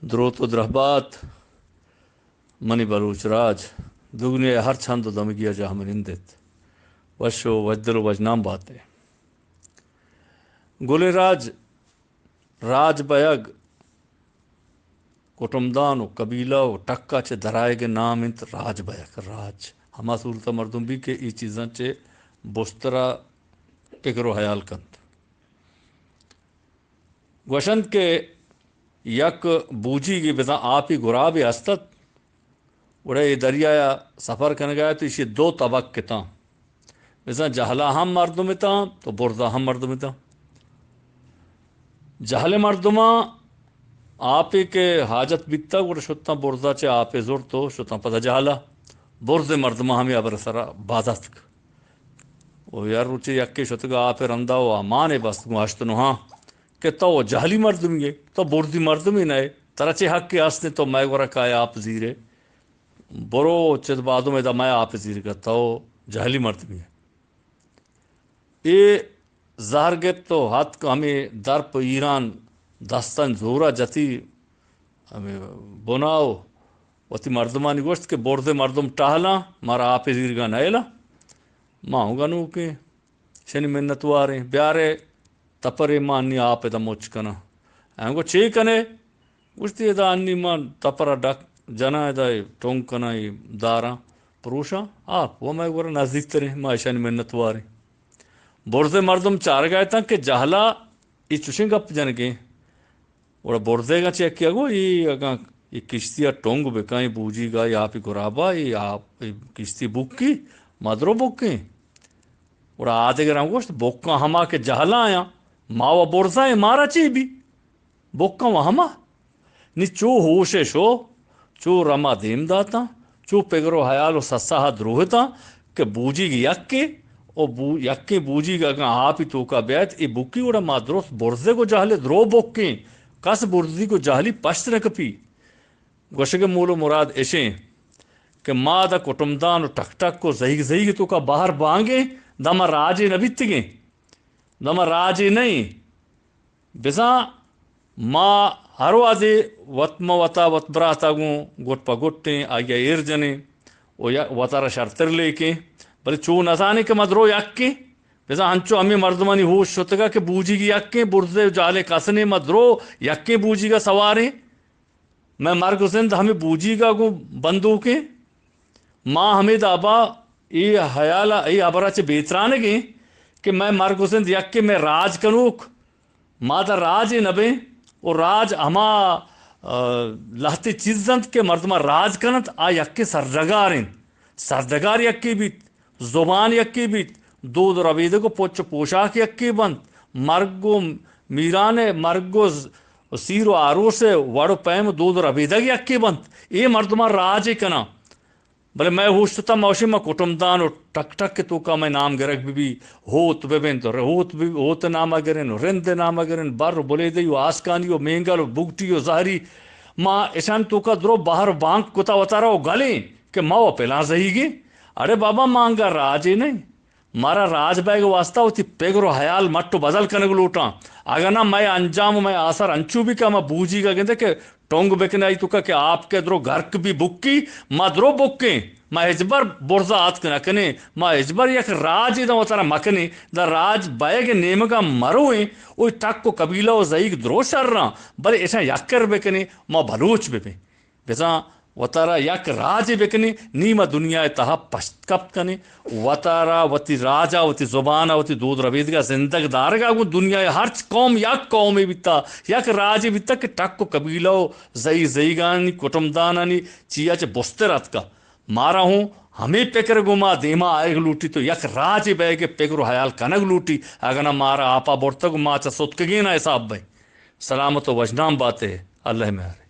دروت و درہبات منی بلوچ راج، دگنیا ء ہر چند و دمگی ء جاہ منند ات۔ وش و وشدل و وشنام بات ئے۔ گلیں راج، راج بئیگ، کٹمدان و قبیلہ و ٹکا چہ درائیگ نام انت راج بئیگ۔ راج ہما صورت مردم بی کہ ای چیزاں چہ بسترا پکر و حیال کنت۔ گوشنت کہ یک بوجیگے بزاں آپی گرابے ہست ات، گڑا اے دریایا سفر کنگا ات، ایشی دو طبق اتاں۔ بزاں جہلا ہم مردم اتاں تو برزا ہم مردم اتاں۔ جہل مردماں آپے کہ حاجت بیتگ، گڑا شتاں برزا چہ آپے زرت و شتاں پدا جہلا۔ برز مردماں ہمے ہبر سرا باز اتک۔ و یا روچے یکے شتگ آپ ء رندا و امان ء بست گوں ہشت نہاں کہ تو جہلی مردمے ئے، تو برزی مردمے نہ ئے، ترا چے حقے ہست انت تو مئے گورا کائے آپ زیرے؟ برو چد بادم ادا مئے آپ زیرگا، تو جہلی مردمے ئے۔ اے زہر گپت و ہتک ہمے درپ ایران دستان زورا جتی ہمے بنا و وتی مردمانی گوشت کہ برزے مردم ٹہلاں، مارا آپے زیرگا نئیلاں۔ ما ہوں گنوکیں، شنی منتواریں، بیارے تپرے ما انی آپ ادا مچ کناں۔ آیاں گو چے کنے؟ گوشتی ادا انی ما تپرا ڈک جناں، ادا اے ٹونگ کناں، اے داراں پروشاں، آپ و مئے گورا نزدیک تریں، ما اشانی منتواریں۔ برزے مردم چارگا اتاں کہ جہلا اے چوشیں گپ جنگیں۔ گڑا برزیگاں چہ یکے ء گو، اے اگاں اے کشتی ء ٹنگ بکن، اے بوجیگ ء، اے آپی گراب ء، اے آپ، اے کشتی بکی، ما درو بکیں۔ گڑا آدگراں گوشت، بکاں ہما کہ جہلایاں، ما و برزائیں، مارا چی بی؟ بکاں و ہما۔ نی چو ہوش ء شو، چو رما دیم داتاں، چو پگر و حیال و سسا ء دروہتاں کہ بوجیگ یکے و بو-، یکیں بوجیگ اگاں آپی توکا بیایت، اے بکی گڑا ما درست برزگ و جہل ء درو بکیں، کس برزیگ و جہلی پشت نہ کپی۔ گوشگ ء مول و مراد اشیں کہ ما دا کٹمدان و ٹک ٹک و زہیگ زہیگ توکا بہر بانگیں، دا ما راجے نہ بیتگیں، دا ما راجے نہ ایں۔ بزاں ما ہر وہدے وت مہ وتا وت براتا گوں گٹ پہ گٹیں، آئی ء ایر جنیں و یا وتارا شرتر لیکیں، بلے چو نزانیں کہ ما درو یکیں۔ بزاں انچو ہمے مردمانی ہوش شتگا کہ بوجیگ یکیں، برزے و جہلے کس نے، ما درو یکیں بوجیگا سواریں۔ مئے مرگ و زند ہمے بوجیگا گوں بندوکیں۔ ما ہمے دابا اے حیال ء اے ہبر ء چہ بے ترانگیں کہ مئے مرگ و زند یکے، مئے راج کنوک، ما داں راجے نہ بیں و راج ہما، آ، لہتے چیز انت کہ مردماں راج کننت، آ یکے سرڈگار انت۔ سرڈگار یکے بیت، زبان یکے بیت، دود و ربیدگ و پچ و پوشاک یکے بنت، مرگ و میران ء، مرگ و ز-، و سیر و آروس ء وڑ و پیم و دود و ربیدگ یکے بنت۔ اے مردماں راجے کناں۔ بلے مئے ہوش شتاں، ما گوشیں ما کٹمدان و ٹک ٹک ء توکا مئے نام گرگ بہ بی، ہوت بہ بنت، ر-، ہوت بہ، ہوت ء نام ء گرین و رند ء نام ء گرین، بر و بلیدئی و آسکانی و مینگل و بگٹی و زہری۔ ما اشان توکا درو بہر و بانک کتا وتارا و گلیں کہ ما و پلاں زہیگیں۔ اڑے بابا، ما انگا راجے نئیں۔ مارا راج بئیگ ء واستا وتی پگر و حیال مٹ و بدل کنگ لوٹاں۔ اگاں نہ مئے انجام و مئے آسر انچو بی کہ ہما بوجیگ ء گندے کہ ٹنگ بکن آئی توکا کہ آپ کہ درو گرک بی بکی، ما درو بکیں، ما ہچبر برزا آتک نہ کنیں، ما ہچبر یک راجے داں وتارا مکنیں، داں راج بئیگ ء نیمگا مرویں، اوی ٹک و قبیلہ و زئیگ درو شراں، بلے اشاں یکر بکنیں، ما بلوچ ببیں۔ بزاں وتارا یک راجے بکنیں، نی ما دنیا ء تہا پشت کپت کنیں، وتارا وتی راج ء، وتی زبان ء، وتی دود ربیدگ ء زندگ دارگ ء گوں دنیا ء ہرچ قوم یک قومے بیتا، یک راجے بیتا کہ ٹک و قبیلہ و زئی زئیگانی کٹمدانانی چیا چہ بستر اتکا۔ مارا ہوں ہمے پکر گوں ما دیما آئیگ لوٹی تو یک راجے بئیگ ء پکر و حیال کنگ لوٹی، اگاں نہ مارا آپا برتگ و ما چہ ستکگین ء حساب بئیں۔ سلامت و وشنام باتے، اللہ میارے۔